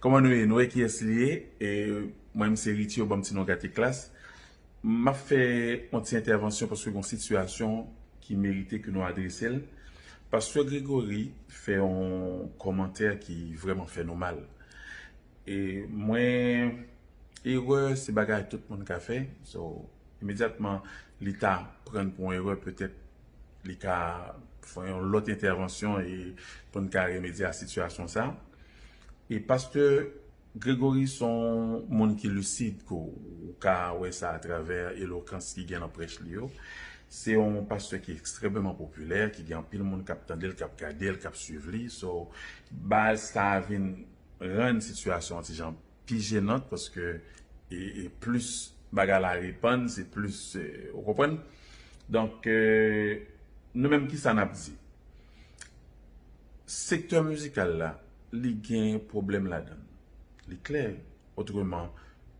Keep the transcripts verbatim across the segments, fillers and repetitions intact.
Kòman nou ye? Nou wè kiyès li ye? E, mwen menm se Richie, yo ban m ti non Gate Klas. M ap fè yon ti entèvansyon paske gen yon sitiyasyon ki merite ke nou adrese l. Pastè Gregory fè yon kòmantè ki vrèman fè nou mal. E mwen, erè se bagay tout moun ka fè. So, imedyatman li ta pran pou yon erè, petèt li ka fè yon lòt entèvansyon e pou n ka remedye a sitiyasyon sa. E pastè Gregory se yon moun ki lisid, ke w ka wè sa atravè elokans ki gen nan prèch li yo. Se yon pastè ki ekstrèmeman popilè, ki gen anpil moun k ap tande l, k ap gade l, k ap swiv li. So, baz sa a vin rann sitiyasyon an ti jan pi jenant paske e, e plis bagay la repann, se plis, e, ou konprann? Donk, e, nou menm ki sa n ap di? Sektè mizikal la, li gen pwoblèm ladan l. Li klè. Otreman,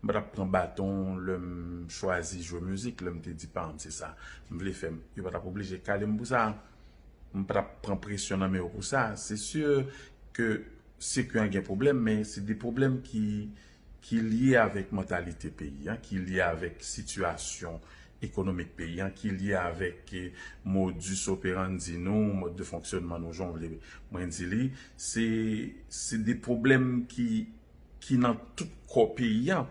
m pa t ap pran baton lè m chwazi jwe mizik, lè m te di paran m se sa m vle fè. Yo pa t ap oblije kale m pou sa. M pa t ap pran presyon nan men yo pou sa. Se si ke sirkui an gen pwoblèm, men se de pwoblèm ki, ki lye avèk mantalite peyi an, ki lye avèk sitiyasyon ekonomik peyi an, ki lye avèk, eh, modus operandi nou, mòd de fonksyònman nou, jan w vle mwen di li. Se, se de pwoblèm ki, ki nan tout kò peyi an.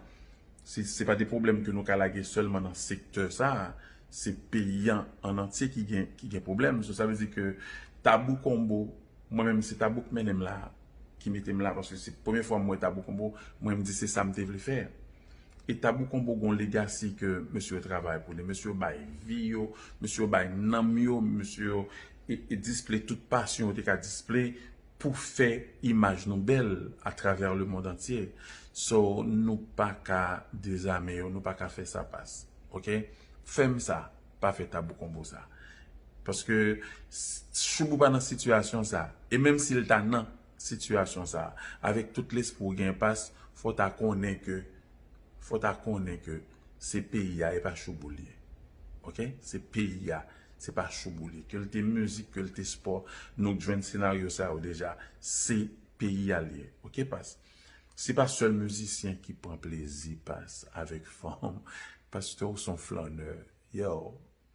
Se, se pa de pwoblèm ke nou ka lage sèlman nan sektè sa a. Se peyi an an antye ki gen, ki gen pwoblèm. So, sa vle di ke Tabou Combo, mwen menm se Tabou k mennen m la, ki mete m la, paske se premye fwa m wè Tabou Combo, mwen m di se sa m te vle fè. E Tabou Combo gon legasi ke mesye yo travay pou li. Mesye yo bay vi yo, mesye yo bay nanm yo, mesye yo e, e display tout pasyon yo te ka display pou fè imaj nou bèl atravè lemonn antye. So, nou pa ka dezame yo, nou pa ka fè sa pas. Oke? Fè m sa, pa fè Tabou Combo sa. Paske s-, Shoubou pa nan sitiyasyon sa. E menm si l ta nan sitiyasyon sa, avèk tout lespri w gen pas, fò w ta konnen ke, fò w ta konnen ke se peyi a, e pa Shoubou l ye. Oke? Se peyi a, se pa Shoubou l ye. Ke l te mizik, ke l te spò, nou k jwenn senaryo sa yo deja, se peyi a l ye. Oke, pas? Se pa sèl mizisyen ki pran plezi pas avèk fanm. Pastè, ou se yon flannè. Yo,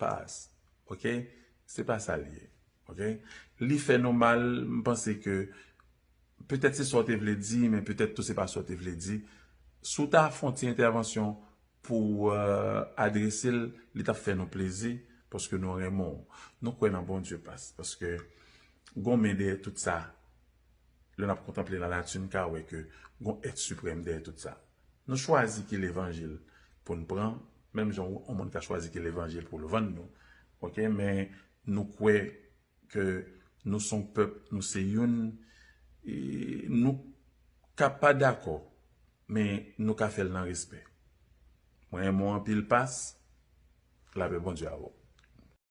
pas. Oke? Se pa sa l ye. Oke? Li fè nou mal, m panse ke petèt se sa w te vle di, men petèt tou se pa sa w te vle di. Si w ta fè yon ti entèvansyon pou, eh, adrese l, li t ap fè nou plezi, paske nou renmen w. Nou kwè nan Bondye, pas, paske gon men dèyè tout sa. Lè n ap kontanple lanati, n ka wè ke gon èt siprèm dèyè tout sa. Nou chwazi ki levanjil pou n pran, menm jan yon moun ka chwazi ki levanjil pou l vann nou. Oke, men nou kwè ke nou se yon pèp, nou se youn, e nou ka pa dakò, men nou ka fè l nan respè. Mwen renmen w anpil, pas, lapè Bondye avè w.